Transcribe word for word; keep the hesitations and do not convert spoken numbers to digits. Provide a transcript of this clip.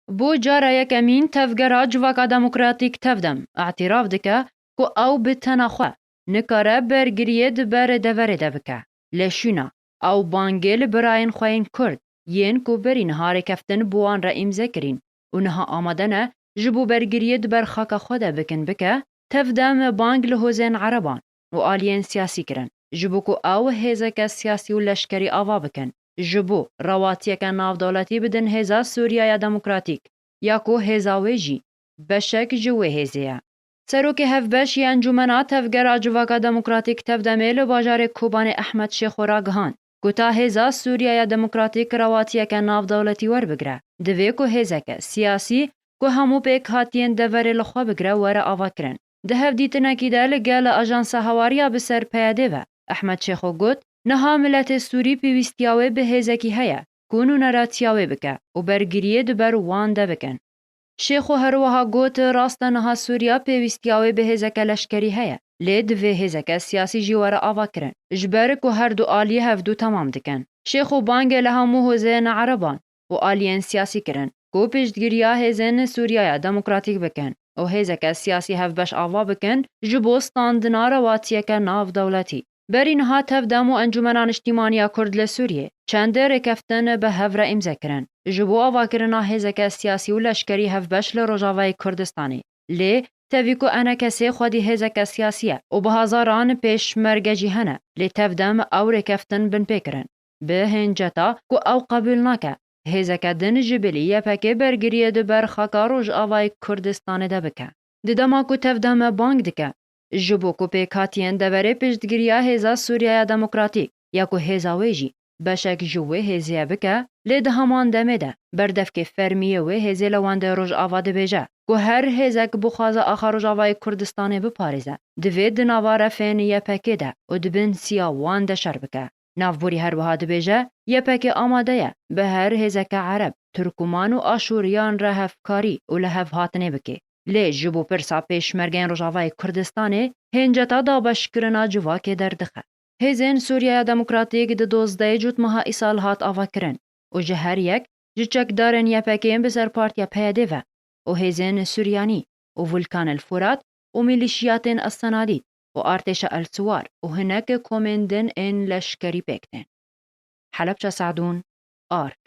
Bo cara yekemîn Tevgera Civaka Demokratîk Tevdem îtiraf dike ku ew bi tena xwe nikare bergiriyê di ber deverê de bike. Lê şûna ew bangê li birayên xwe yên Kurd yên ku berî niha rêkeftin bi wan re îmze kirîn û niha amade ne ji bo bergiriyê di ber xaka xwe de bikin bike, Tevdem bang li hozên ereban û aliyên siyasî kirin, ji bo ku ew hêzeke siyasî û leşkerî ava bikin, ji bo rewatiyeke navdewletî bidin hêza Sûriyeya Demokratîk, ya ku hêza wê jî beşek ji wê hêzê ye. Serokê Hevbeş yê Encûmena Tevgera Civaka Demokratîk Tevdemê li bajarê Kobanê Ehmed Şêxo ragihand ku ta hêza Sûriyeya Demokratîk rewatiyeke navdewletî werbigire, divê ku hêzeke siyasî ku hemû pêkhatiyên deverê li xwe bigire were avakirin. Di hevdîtinekî de li gel Ajansa Hawariya bi ser P Y D'ê ve Ehmed Şêxo got, niha miletê Sûrî pêwîstiya wê bi hêzekî heye ku nûneratiya wê bike û bergiriyê di ber wan de bikin. Şêxo her wiha got, rast e niha Sûriya pêwîstiya wê bi hêzeke leşkerî heye, lê divê hêzeke siyasî jî were avakirin, ji ber ku her du alî hevdû temam dikin. Şêxo bangê li hemû hozên ereban û aliyên siyasî kirin ku piştgiriya hêzên Sûriyeya Demokratîk bikin û hêzeke siyasî hevbeş ava bikin ji bo standina rewatiyeke navdewletî. Berî niha Tevdem û Encûmena Niştîmaniya Kurd li Sûriyê çendê rêkeftin bi hev re îmze kirin ji bo avakirina hêzeke siyasî û leşkerî hevbeş li Rojavayê Kurdistanê. Lê tevî ku E N K S xwedî hêzeke siyasî ye û bi hezaran pêşmerge jî hene, lê Tevdem ew rêkeftin binpê kirin. Bi hênceta ku ew qebûl nake hêzeke din ji bilî Y P G bergiriyê di ber xaka Rojavayê Kurdistanê de bike. Di dema ku Tevdem bang dike ji bo ku pêkhatiyên deverê piştgiriya hêza Sûriyeya Demokratîk ya ku hêza wê jî beşek ji wê hêzê ye bike, lê di heman demê de berdevkê fermî yê wê hêzê li wendê Rojava dibêje ku her hêzek bixwaze axa Rojavayê Kurdistanê biparêze, divê di nava refên Y P G de û di bin siya wan de şer bike. Navborî her wiha dibêje, Y P G amade ye bi her hêzeke Ereb, Tirkûman û Aşûriyan re hevkarî û li hev hatinê bike. Lê ji bo pirsa pêşmergeyên Rojavayê Kurdistanê hênceta dabeşkirina civakê derdixe. Hêzên Sûriyeya Demokratîk di dozdehê Cotmeha îsal hat avakirin û ji her yek ji çekdarên Y P G'ê bi ser Partiya P Y D ve û hêzên Suryanî û Vulkan El Furat û milîşiyatên El Senadîd û artêşa El Siwar û hinek komên din ên leşkerî pêk tên. Helebça Sadûn, Ark.